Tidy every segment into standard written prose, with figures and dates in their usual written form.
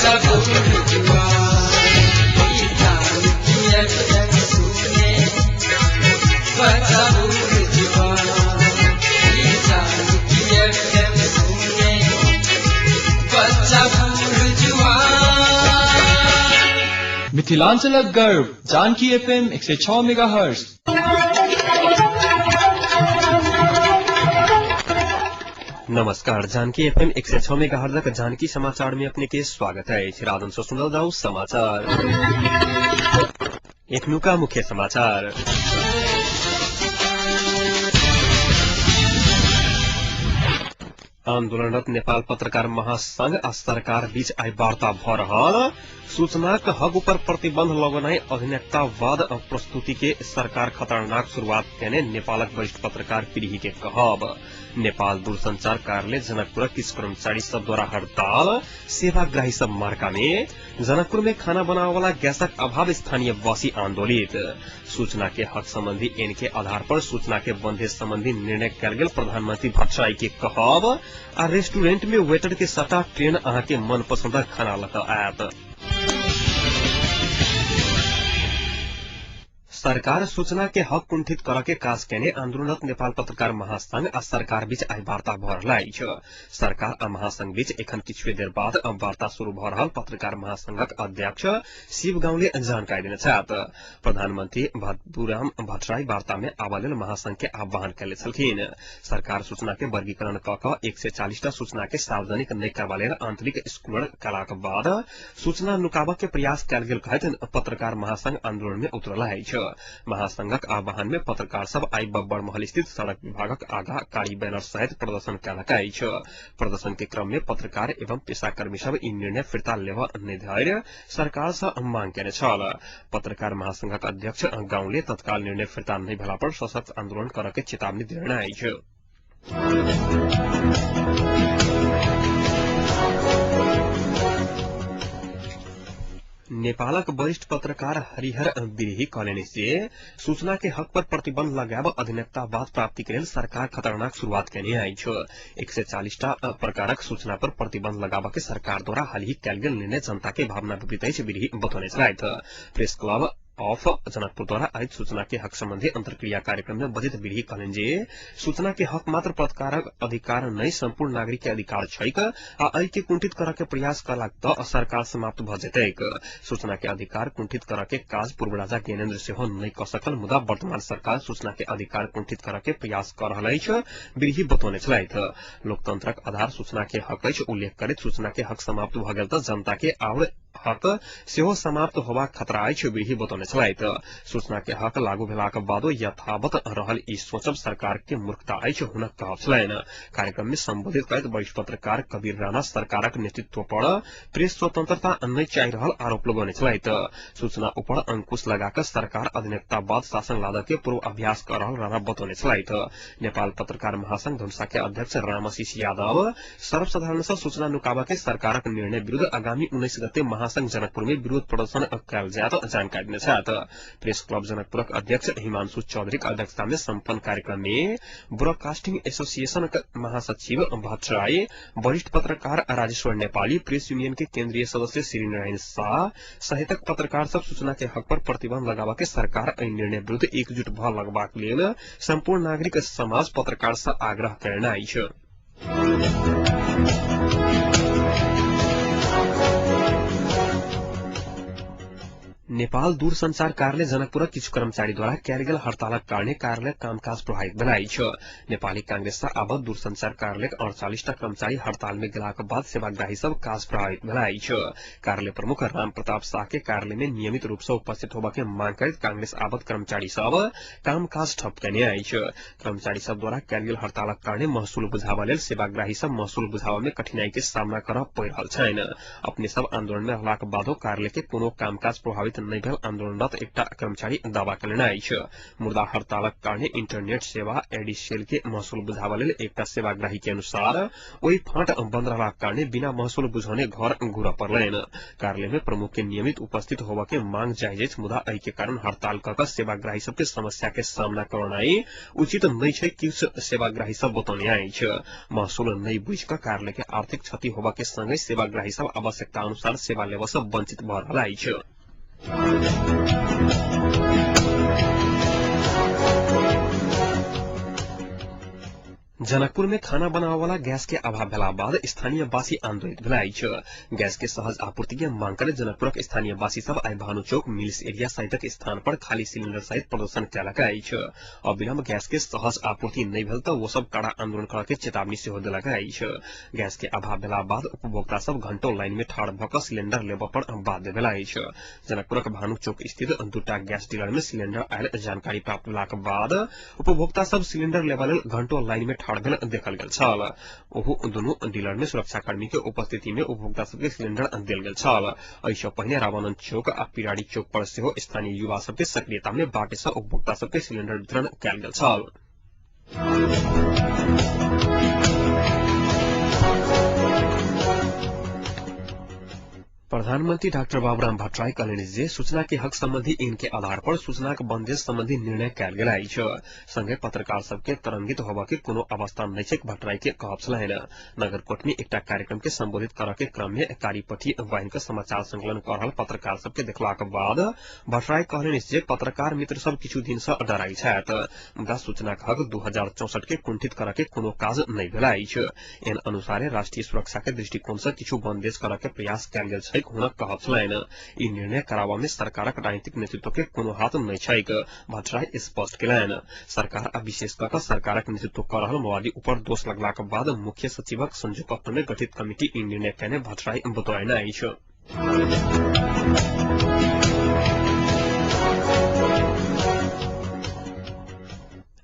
बच्चा बूढ़ जुआन, ई जानकी एफएम सुने बच्चा बूढ़ जुआन, ई जानकी एफएम सुने बच्चा बूढ़ जुआन। मिथिलांचलक गर्व जानकी एफएम 106 मेगाहर्ट्ज। नमस्कार, जानकी एफएम 106 मेगाहर्ट्जक जानकी समाचार में अपने के स्वागत है। राजन से सुनल जाऊ समाचार। एखनुका मुख्य समाचार। आंदोलनरत नेपाल पत्रकार महासंघ आ सरकार बीच आइ वार्ता भ रहल। सूचनाक हक ऊपर प्रतिबंध लगौनाइ अधिनेतावाद प्रस्तुति के सरकार खतरनाक शुरुआत केने नेपालक वरिष्ठ पत्रकार पीढ़ी के कहब। नेपाल दूरसंचार कार्यालय जनकपुरक किछु कर्मचारी सब द्वारा हड़ताल, सेवाग्राही सब मार्का में। जनकपुर में खाना बनावे वाला गैसक अभाव, स्थानीय वासी आंदोलित। सूचना के हक संबंधी एन के आधार पर सूचना के बंधेज संबंधी निर्णय कयल गेल प्रधानमंत्री भट्टराई के कहब। आ रेस्टोरेंट में वेटर के सटा ट्रेन अहाँ के मनपसंदक खाना लऽ कऽ आयत। सरकार सूचना के हक कुंठित करऽ के काज केने आंदोलनरत नेपाल पत्रकार महासंघ आ सरकार बीच आइ वार्ता भऽ रहल अछि। सरकार आ महासंघ बीच एखन किछुए देर बाद वार्ता शुरू भऽ रहल पत्रकार महासंघक अध्यक्ष शिव गाउँले जानकारी देने छथि। प्रधानमंत्री बाबूराम भट्टराई वार्ता में आबऽ लेल महासंघ के आह्वान कयने छलखिन। सरकार सूचना के वर्गीकरण कऽ कऽ 140 टा सूचना के सार्वजनिक नहि करबा लेल आंतरिक स्कूलर कयलाक बाद सूचना नुकाबऽ के प्रयास कयल गेल कहैत पत्रकार महासंघ आंदोलन में उतरल अछि। महासंघक आह्वान में पत्रकार सब आइ बब्बर महल स्थित सड़क विभागक आगा कारी बैनर सहित प्रदर्शन कयलक अछि। प्रदर्शन के क्रम में पत्रकार एवं पेशाकर्मी सब ई निर्णय फिर्ता लेबऽ नहि धरि सरकार सँ मांग केने छल। पत्रकार महासंघक अध्यक्ष गाउँले तत्काल निर्णय फिर्ता नहि भेला पर सशक्त आंदोलन करऽ के चेतावनी देने अछि। नेपालक वरिष्ठ पत्रकार हरिहर बिरही कहलनि जे सूचना के हक पर प्रतिबंध लगायब अधिनेतावाद प्राप्ति के लेल सरकार खतरनाक शुरुआत केने अछि। 140 टा प्रकारक सूचना पर प्रतिबंध लगाबऽ के सरकार द्वारा हालही कयल गेल निर्णय जनता के भावना विपरीत अछि, बिरही बतौने छलथि। प्रेस क्लब ऑफ जनकपुर द्वारा आयोजित सूचना के हक संबंधी अंतर्क्रिया कार्यक्रम में बजैत बिरही कहलनि जे सूचना के हक मात्र पत्रकारक अधिकार नहि, संपूर्ण नागरिक के अधिकार छैक आ एहि के कुंठित करऽ के प्रयास कयलाक तऽ सरकार समाप्त भऽ जेतैक। सूचना के अधिकार कुंठित करऽ के काज पूर्व राजा ज्ञानेन्द्र सेहो नहि कऽ सकल, मुदा वर्तमान सरकार सूचना के अधिकार कुंठित करऽ के प्रयास कऽ रहल अछि, बिरही बतौने छलथि। लोकतंत्रक आधार सूचना के हक अछि उल्लेख करैत सूचना के हक समाप्त भऽ गेल तऽ जनता के आओर हक सेहो समाप्त होबाक खतरा अछि, बिरही बतौने छलथि। सूचना के हक लागू भेलाक बादो यथावत रहल ई सोचब सरकार के मूर्खता अछि, हुनक कहब छलनि। कार्यक्रम में संबोधित करैत वरिष्ठ पत्रकार कबीर राणा सरकारक नेतृत्व पर प्रेस स्वतंत्रता नहि चाहि रहल आरोप लगौने छलथि। सूचना ऊपर अंकुश लगाकऽ सरकार अधिनेतावाद शासन लादऽ के पूर्व अभ्यास कऽ रहल राणा बतौने छलथि। नेपाल पत्रकार महासंघ धनुषा के अध्यक्ष रामाशीष यादव सर्वसाधारण सँ सूचना नुकाबऽ के सरकारक निर्णय विरूद्ध आगामी 19 गते महासंघ जनकपुर में विरोध प्रदर्शन कयल जायत जानकारी देने छथि। प्रेस क्लब जनकपुरक अध्यक्ष हिमांशु चौधरीक अध्यक्षता में सम्पन्न कार्यक्रम में ब्रॉडकास्टिंग एसोसिएशनक महासचिव भट्टराई, वरिष्ठ पत्रकार राजेश्वर नेपाली, प्रेस यूनियन के केंद्रीय सदस्य श्री नारायण शाह सहितक पत्रकार सब सूचना के हक पर प्रतिबंध लगाबऽ के सरकार एहि निर्णय विरूद्ध एकजुट भऽ लगबाक लेल संपूर्ण नागरिक समाज पत्रकार सँ आग्रह कयने अछि। नेपाल दूरसंचार कार्यालय जनकपुरक किछु कर्मचारी द्वारा कयल गेल हड़तालक कारणे कार्यालयक कामकाज प्रभावित भेल अछि। नेपाली कांग्रेस सँ आबद्ध दूरसंचार कार्यालयक 48 टा कर्मचारी हड़ताल में गेलाक बाद सेवाग्राही सब काज प्रभावित भेल अछि। कार्यालय प्रमुख राम प्रताप शाह के कार्यालय में नियमित रूप सँ उपस्थित होबऽ के मांग करैत कांग्रेस आबद्ध कर्मचारी सब कामकाज ठप केने अछि। कर्मचारी सब द्वारा कयल गेल हड़तालक कारणे महसूल बुझाबऽ लेल सेवाग्राही सब महसूल बुझाबऽ में कठिनाई के सामना करऽ पड़ि रहल छनि। अपने सब आंदोलन में रहलाक बादो कार्यालय के कोनो कामकाज प्रभावित शिकायत नहि भेल आंदोलनरत एकटा कर्मचारी दावा कयलनि अछि। मुदा हड़तालक कारणे इंटरनेट सेवा एडीसेल के महसूल बुझाबऽ लेल एकटा सेवाग्राही के अनुसार ओहि फाँट बंद रहलाक कारणे बिना महसूल बुझौने घर घुरऽ पड़लनि। कार्यालय में प्रमुख के नियमित उपस्थित होबऽ के मांग जायज अछि, मुदा एहि के कारण हड़ताल कऽ कऽ सेवाग्राही सबके समस्या के सामना करनाइ उचित नहि छै, किछु सेवाग्राही सब बतौने अछि। महसूल नहि बुझि कऽ कार्यालय के आर्थिक क्षति होबऽ के संगे सेवाग्राही सब आवश्यकता अनुसार सेवा लेबऽ सँ वंचित भऽ रहल अछि। जनकपुर में खाना बनावे वाला गैस के अभाव भेला बाद स्थानीय वासी आंदोलित भेला अछि। गैस के सहज आपूर्ति के मांग करैत जनकपुरक स्थानीय वासी सब आइ भानु चौक, मिल्स एरिया सहितक स्थान पर खाली सिलिंडर सहित प्रदर्शन कयलक अछि। अविलंब गैस के सहज आपूर्ति नहि भेल तऽ ओ सब कड़ा आंदोलन करऽ के चेतावनी सेहो देलक अछि। गैस के अभाव भेला बाद उपभोक्ता सब घंटों लाइन में ठाढ़ भऽ कऽ सिलिंडर लेबऽ पर बाध्य भेला अछि। जनकपुरक भानु चौक स्थित दूटा गैस डीलर में सिलिंडर आयल जानकारी प्राप्त भेलाक बाद उपभोक्ता सब सिलिंडर लेबऽ लेल घंटों लाइन में ठाढ़ भेल देखल गेल छल। ओहू दुनू डीलर में सुरक्षाकर्मी के उपस्थिति में उपभोक्ता सबके सिलिंडर देल गेल छल। एहि सँ पहिने रामानंद चौक आ पिराड़ी चौक पर सेहो स्थानीय युवा सबके सक्रियता में बाटे सँ उपभोक्ता सबके सिलिंडर वितरण कयल गेल छल। प्रधानमंत्री डाक्टर बाबूराम भट्टराई कहलनि जे सूचना के हक संबंधी ऐन के आधार पर सूचनाक बंदेज संबंधी निर्णय कयल गेल अछि। संगे पत्रकार सबके तरंगित होबऽ के कोनो अवस्था नहि छैक, भट्टराई के कहब छलनि। नगरकोट में एकटा कार्यक्रम के संबोधित करऽ के क्रम में कारीपट्टी वाहिनी के समाचार संकलन कऽ रहल पत्रकार सबके देखलाक बाद भट्टराई कहलनि जे पत्रकार मित्र सब किछु दिन सँ डराइ छथि, मुदा सूचनाक हक 2064 के कुंठित करऽ के कोनो काज नहि भेल अछि। एहन अनुसारे राष्ट्रीय सुरक्षा के दृष्टिकोण सँ किछु बंदेज करऽ के प्रयास कयल गेल छैक, हुनक कहब छलनि। ई निर्णय कराबऽ में सरकारक राजनीतिक नेतृत्व के कोनो हाथ नहि छैक, भट्टराई स्पष्ट केलनि। सरकार आ विशेष कऽ कऽ सरकारक नेतृत्व कऽ रहल माओवादी ऊपर दोष लगलाक बाद मुख्य सचिवक संयोजकत्व में गठित कमिटी ई निर्णय कयने भट्टराई बतौलनि अछि।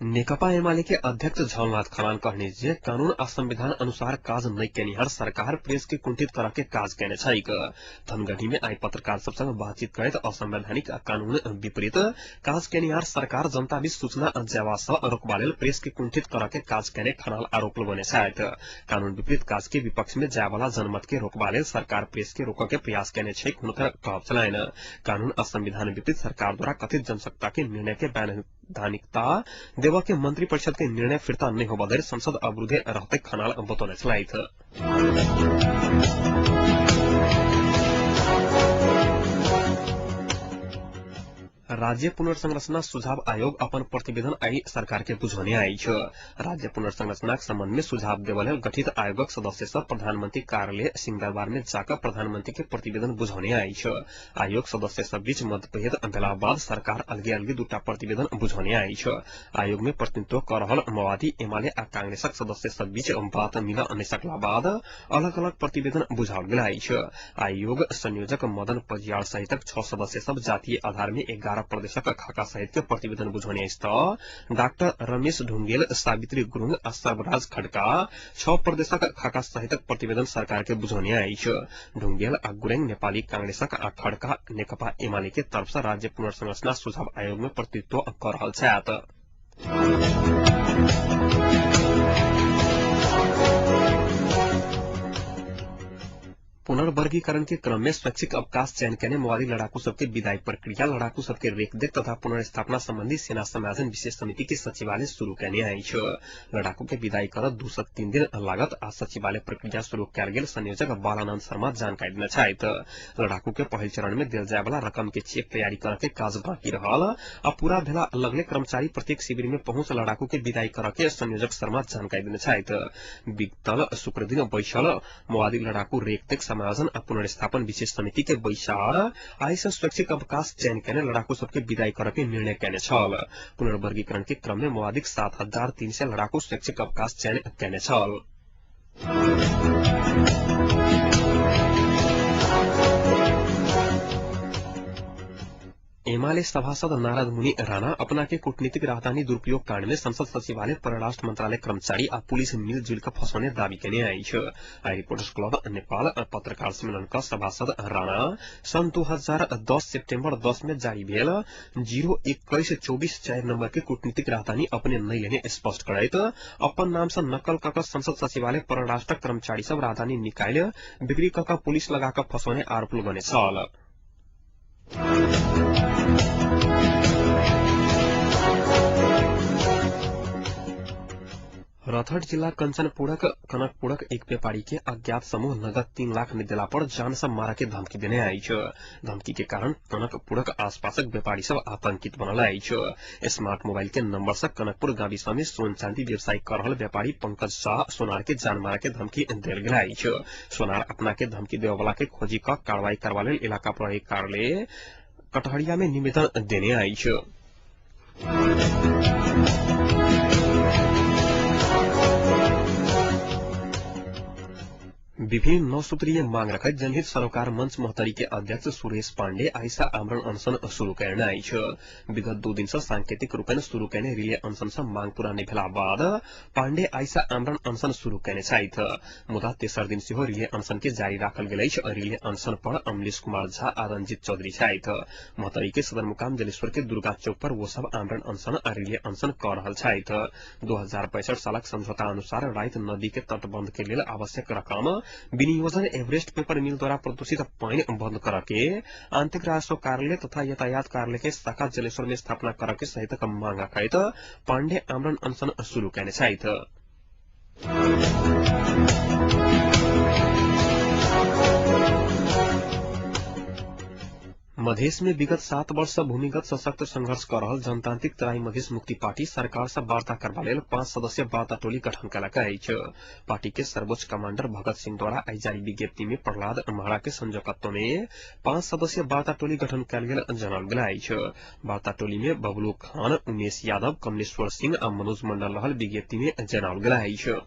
नेकपा एमाले के अध्यक्ष झलनाथ खनाल कहने जे कानून आ संविधान अनुसार काज नहि केनिहार सरकार प्रेस के कुंठित करऽ के काज केने छैक। धनगढ़ी में आइ पत्रकार सब संग बातचीत करैत असंवैधानिक आ कानून विपरीत काज केनिहार सरकार जनता बीच सूचना जेबा सँ रोकबा लेल प्रेस के कुंठित करऽ के काज केने खनाल आरोप लगौने छथि। कानून विपरीत काज के विपक्ष में जायवाला जनमत के रोकबा लेल सरकार प्रेस के रोकऽ के प्रयास केने छैक, हुनकर कहब छलनि। कानून आ संविधान विपरीत सरकार द्वारा कथित जनसत्ता के निर्णय के वैधानिकता देबऽ के मंत्री परिषद के निर्णय फिर्ता नहि होबऽ धरि संसद अवरुद्धे रहतै, खनाल बतौने छलथि। राज्य पुनर्संरचना सुझाव आयोग अपन प्रतिवेदन आइ सरकार के बुझौने अछि। राज्य पुनर्संरचनाक संबंध में सुझाव देबऽ लेल गठित आयोगक सदस्य सब प्रधानमंत्री कार्यालय सिंहदरबार में जाकऽ प्रधानमंत्री के प्रतिवेदन बुझौने अछि। आयोग सदस्य सब बीच मतभेद भेला बाद सरकार अलगे अलगे दूटा प्रतिवेदन बुझौने अछि। आयोग में प्रतिनिधित्व कऽ रहल माओवादी, एमाले आ कांग्रेसक सदस्य सब बीच बात मिलऽ नहि सकला बाद अलग अलग प्रतिवेदन बुझाओल गेल अछि। आयोग संयोजक मदन पजियार सहितक 6 सदस्य सब जातीय आधार में 11 प्रदेशक खाका सहित के प्रतिवेदन बुझौने अछि तऽ डाक्टर रमेश ढुंगेल, सावित्री गुरूङ आ सर्वराज खड्का 6 प्रदेशक खाका सहितक प्रतिवेदन सरकार के बुझौने अछि। ढुंगेल आ गुरेङ नेपाली कांग्रेसक आ खड्का नेकपा एमाले के तरफ सँ राज्य पुनर्संरचना सुझाव आयोग में प्रतिनिधित्व कऽ रहल छथि। पुनर्वर्गीकरण के क्रम में स्वैच्छिक अवकाश चयन केने माओवादी लड़ाकू सबके विदाई प्रक्रिया, लड़ाकू सबके रेखदेख तथा पुनर्स्थापना संबंधी सेना समायोजन विशेष समिति के सचिवालय शुरू केने अछि। लड़ाकू के विदाई करऽ 2 से 3 दिन लागत आ सचिवालय प्रक्रिया शुरू कयल गेल संयोजक बालानंद शर्मा जानकारी देने छथि। लड़ाकू के पहिल चरण में देल जाय वाला रकम के चेक तैयारी करऽ के काज बाकी रहल आ पूरा भेला लगले कर्मचारी प्रत्येक शिविर में पहुंच लड़ाकू के विदाई करऽ के संयोजक शर्मा जानकारी देने छथि। बीतल शुक्र दिन बैसल माओवादी लड़ाकू रेखदेख समायोजन आ पुनर्स्थापन विशेष समिति के बैसार आइ से स्वैच्छिक अवकाश चयन केने लड़ाकू सबके विदाई करऽ के निर्णय केने छल। पुनर्वर्गीकरण के क्रम में माओवादीक 7300 लड़ाकू स्वैच्छिक अवकाश चयन केने छल। एमाले सभासद नारद मुनि राणा अपना के कूटनीतिक राजधानी दुरुपयोग कांड में संसद सचिवालय, परराष्ट्र मंत्रालय कर्मचारी आ पुलिस मिलजुल के फंसौने दावी केने अछि। आई रिपोर्टर्स क्लब नेपाल पत्रकार सम्मेलन क सभासद राणा सन् 2010 सेप्टेम्बर 10 में जारी भेल 021-24-4 नंबर के कूटनीतिक राजधानी अपने नहि लेने स्पष्ट करैत अपन नाम से नकल क संसद सचिवालय परराष्ट्र कर्मचारी सब राजधानी निकालि बिक्री क पुलिस लगा क फंसौने आरोप लगौने छल। रौतहट जिला कंचनपुरक कनकपुरक एक व्यापारी के अज्ञात समूह नगद 3 लाख नहि देला पर जान से मारा के धमकी देने अछि। धमकी के कारण कनकपुरक आसपासक व्यापारी सब आतंकित बनल अछि। स्मार्ट मोबाइल के नंबर से कनकपुर गाविस में सोन चांदी व्यवसाय कर रहल व्यापारी पंकज शाह सोनार के जान मारा के धमकी देल गेल अछि। सोनार अपना के धमकी देवे वाला के खोजी क कार्रवाई करवा लेल इलाका प्रहरी कार्यालय कटहरिया में निवेदन देने अछि। विभिन्न 9 सूत्रीय मांग रखैत जनहित सरोकार मंच महोत्तरी के अध्यक्ष सुरेश पाण्डे आइसा आमरण अनशन शुरू कयने अछि। विगत 2 दिन से सांकेतिक रूपेण शुरू कयने रिले अनशन से मांग पूरा नहि भेला बाद पाण्डे आइसा आमरण अनशन शुरू कयने छथि। मुदा तेसर दिन सेहो रिले अनशन के जारी राखल गेल अछि। रिले अनशन पर अमलेश कुमार झा आ रंजित चौधरी छथि। महोत्तरी के सदरमुकाम जलेश्वर के दुर्गा चौक पर वो सब आमरण अनशन आ रिले अनशन क रहल छथि। 2065 सालक समझौता अनुसार राइत नदी के तटबंध के लेल आवश्यक रकम विनियोजन एवरेस्ट पेपर मिल द्वारा प्रदूषित पानि बंद कर के आंतरिक राजस्व कार्यालय तथा यातायात कार्यालय के शाखा जलेश्वर में स्थापना कर के सहितक मांग रखैत पाण्डे आमरण अनशन शुरू कयने छथि। मधेश में विगत 7 वर्ष से भूमिगत सशक्त संघर्ष कर रहल जनतांत्रिक तराई मधेश मुक्ति पार्टी सरकार से वार्ता करबा लेल 5 सदस्यीय वार्ता टोली गठन कयलक अछि। पार्टी के सर्वोच्च कमांडर भगत सिंह द्वारा आइ जारी विज्ञप्ति में प्रहलाद महरा के संयोजकत्व में 5 सदस्यीय वार्ता टोली गठन कयल गेल जनाओल गेल अछि। वार्ता टोली में बबलू खान, उमेश यादव, कमलेश्वर सिंह आ मनोज मंडल रहल विज्ञप्ति में जनाओल गेल अछि।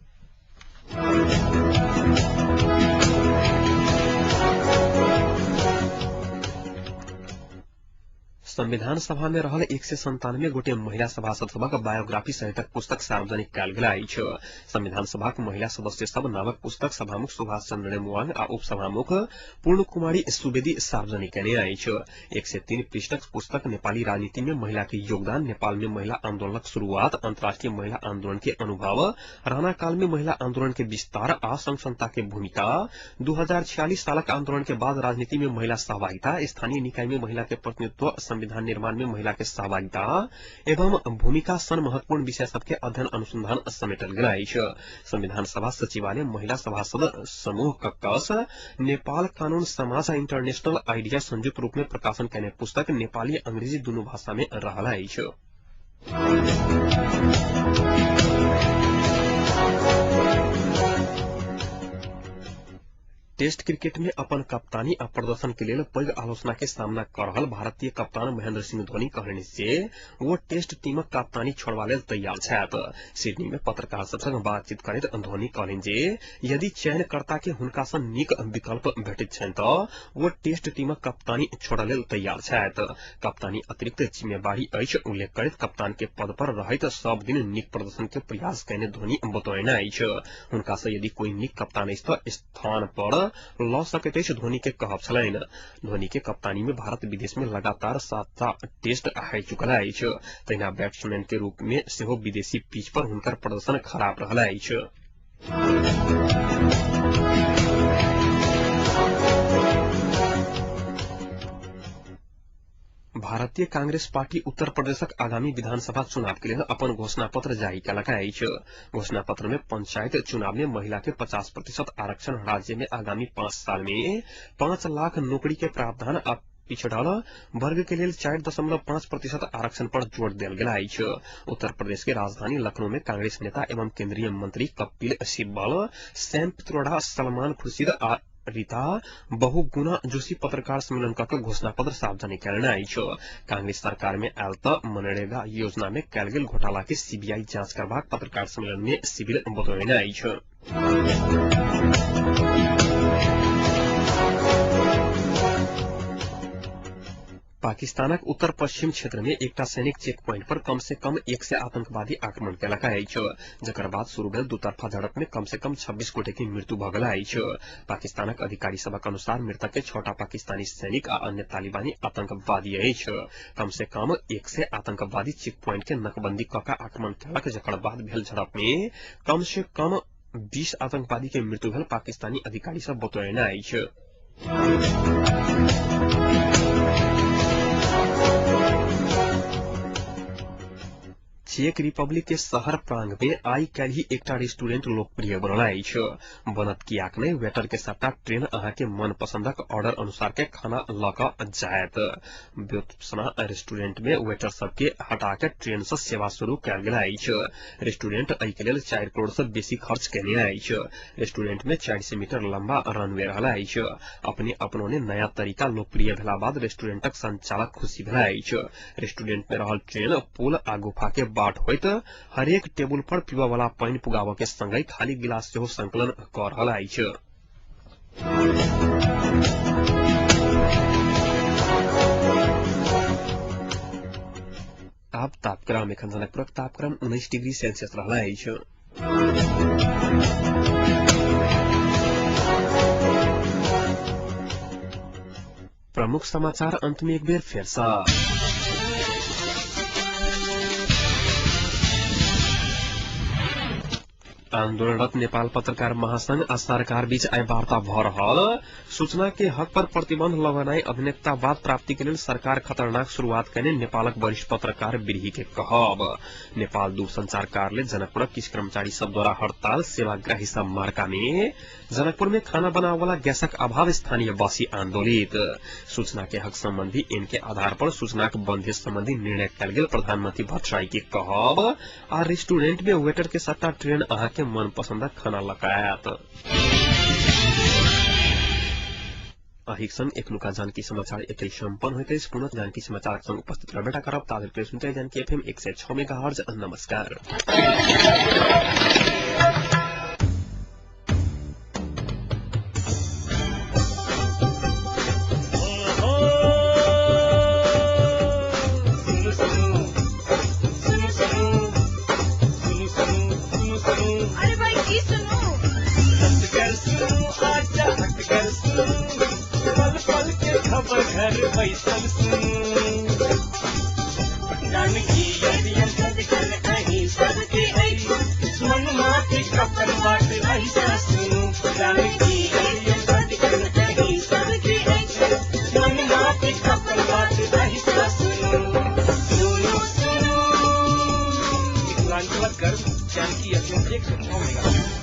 संविधान सभा में रहल 197 गोटे महिला सभासद सभक बायोग्राफी सहितक पुस्तक सार्वजनिक कयल गेल अछि। संविधान सभाक महिला सदस्य सब नामक पुस्तक सभामुख सुभाष चंद्र नेमुवाङ आ उपसभामुख पूर्ण कुमारी सुवेदी सार्वजनिक कयने अछि। 103 पृष्ठक पुस्तक नेपाली राजनीति में महिला के योगदान, नेपाल में महिला आंदोलनक शुरुआत, अंतर्राष्ट्रीय महिला आंदोलन के अनुभव, राणा काल में महिला आंदोलन के विस्तार आ संघ संस्था के भूमिका, 2046 सालक आंदोलन के बाद राजनीति में महिला सहभागिता, स्थानीय निकाय में महिला के प्रतिनिधित्व, संविधान निर्माण में महिला के सहभागिता एवं भूमिका सन महत्वपूर्ण विषय सबके अध्ययन अनुसंधान समेटल गेल अछि। संविधान सभा सचिवालय महिला सभासद समूह कक्कस नेपाल कानून समाज इंटरनेशनल आइडिया संयुक्त रूप में प्रकाशन कयने पुस्तक नेपाली अंग्रेजी दुनू भाषा में रहल अछि। टेस्ट क्रिकेट में अपन कप्तानी आ प्रदर्शन के लेल पैघ आलोचना के सामना कर रहल भारतीय कप्तान महेंद्र सिंह धोनी कहलनि जे वो टेस्ट टीमक कप्तानी छोड़वा लेल तैयार छथि। सिडनी में पत्रकार सब संग बातचीत करैत धोनी कहलनि जे यदि चयनकर्ता के हुनका सँ नीक विकल्प भेटैत छनि त वो टेस्ट टीमक कप्तानी छोड़ऽ लेल तैयार छथि। कप्तानी अतिरिक्त जिम्मेवारी अछि उल्लेख करैत कप्तान के पद पर रहैत सब दिन नीक प्रदर्शन के प्रयास कयने धोनी बतौने अछि। हुनका सँ यदि कोई नीक कप्तान अछि त स्थान पर ल सकैत अछि धोनी के कहब छलनि। धोनी के कप्तानी में भारत विदेश में लगातार 7 टेस्ट हारि चुकल अछि। तहिना बैट्समैन के रूप में सेहो विदेशी पिच पर हुनकर प्रदर्शन खराब रहल अछि। भारतीय कांग्रेस पार्टी उत्तर प्रदेशक आगामी विधानसभा चुनाव के लेल अपन घोषणा पत्र जारी कयलक अछि। घोषणा पत्र में पंचायत चुनाव में महिला के 50% आरक्षण, राज्य में आगामी 5 साल में 5 लाख नौकरी के प्रावधान आ पिछड़ल वर्ग के लेल 4.5% आरक्षण पर जोर देल गेल अछि। उत्तर प्रदेश के राजधानी लखनऊ में कांग्रेस नेता एवं केंद्रीय मंत्री कपिल सिब्बल, सैम पित्रोड़ा, सलमान खुर्शीद आ रीता बहुगुणा जोशी पत्रकार सम्मेलन क घोषणा पत्र सार्वजनिक कयलनि अछि। कांग्रेस सरकार में आयल त मनरेगा योजना में कयल गेल घोटाला के सीबीआई जांच करबाक पत्रकार सम्मेलन में सिबिल बतौने अछि। पाकिस्तानक उत्तर पश्चिम क्षेत्र में एकटा सैनिक चेक पॉइंट पर कम से कम 100 आतंकवादी आक्रमण केलक अछि, जकर बाद शुरू भेल दूतरफा झड़प में कम से कम 26 गोटे के मृत्यु भऽ गेल अछि। पाकिस्तानक अधिकारी सभक अनुसार मृतक के 6टा पाकिस्तानी सैनिक आ अन्य तालिबानी आतंकवादी अछि। कम से कम 100 आतंकवादी चेक पॉइंट के नकबंदी कऽ के आक्रमण केलक, जकर बाद भेल झड़प में कम से कम 20 आतंकवादी के मृत्यु भेल पाकिस्तानी अधिकारी सब बतौने अछि। चेक रिपब्लिक के शहर प्रांग में आई काल्हि एकटा रेस्टोरेंट लोकप्रिय बनल अछि। बनत कियाक नहि, वेटर के सबटा ट्रेन अहाँ के मन पसंदक ऑर्डर अनुसार के खाना लऽ कऽ जायत। व्योत्सना रेस्टोरेंट में वेटर सबके हटा के ट्रेन से सेवा शुरू कयल गेल अछि। रेस्टोरेंट एहि के लेल 4 करोड़ से बेसी खर्च केने अछि। रेस्टोरेंट में 400 मीटर लंबा रनवे रहल अछि। अपने अपनौने नया तरीका लोकप्रिय भेला बाद रेस्टोरेंटक संचालक खुशी भेल अछि। रेस्टोरेंट में रहल ट्रेन पुल आ गुफा के बाट होइत हरेक टेबुल पर पीबऽ वाला पानि पुगाबऽ के संगहि खाली गिलास सेहो संकलन कऽ रहल अछि। आब तापक्रम। एखन जनकपुरक तापक्रम 19 डिग्री सेल्सियस रहल अछि। प्रमुख समाचार अंत में एक बेर फेर सँ। आंदोलनरत नेपाल पत्रकार महासंघ आ सरकार बीच आइ वार्ता भऽ रहल। सूचना के हक पर प्रतिबंध लगेनाइ अभिनेतावाद प्राप्ति के लेल सरकार खतरनाक शुरुआत केने नेपालक वरिष्ठ पत्रकार बिरही के कहब। नेपाल दूरसंचार कार्यालय जनकपुरक किछु कर्मचारी सब द्वारा हड़ताल, सेवाग्राही सब मार्का में। जनकपुर में खाना बनावे वाला गैसक अभाव, स्थानीय वासी आंदोलित। सूचना के हक संबंधी एन के आधार पर सूचनाक बंधेज संबंधी निर्णय कयल गेल प्रधानमंत्री भट्टराई के कहब। आ रेस्टोरेंट में वेटर के सट्टा ट्रेन अहाँ के मन पसंदक खाना लकायत। अहिक संग एखनुका जानकी समाचार एतै सम्पन्न होइत अछि। पुनः जानकी समाचारक संग उपस्थित रहबेटा करब। ताधरि सुनते जानकी एफएम 106 मेगाहर्ज। नमस्कार। घर बैसल सुनू जानकी सदखन अहीं सबके अछि, मन माटिक अपन बात अहिसँ सुनू। जानकी सदखन अहीं सबके अछि, मन माटिक अपन बात अहिसँ सुनू। सुनू सुनू मिथिलांचलक गर्व जानकी एफएम 106 मेगा।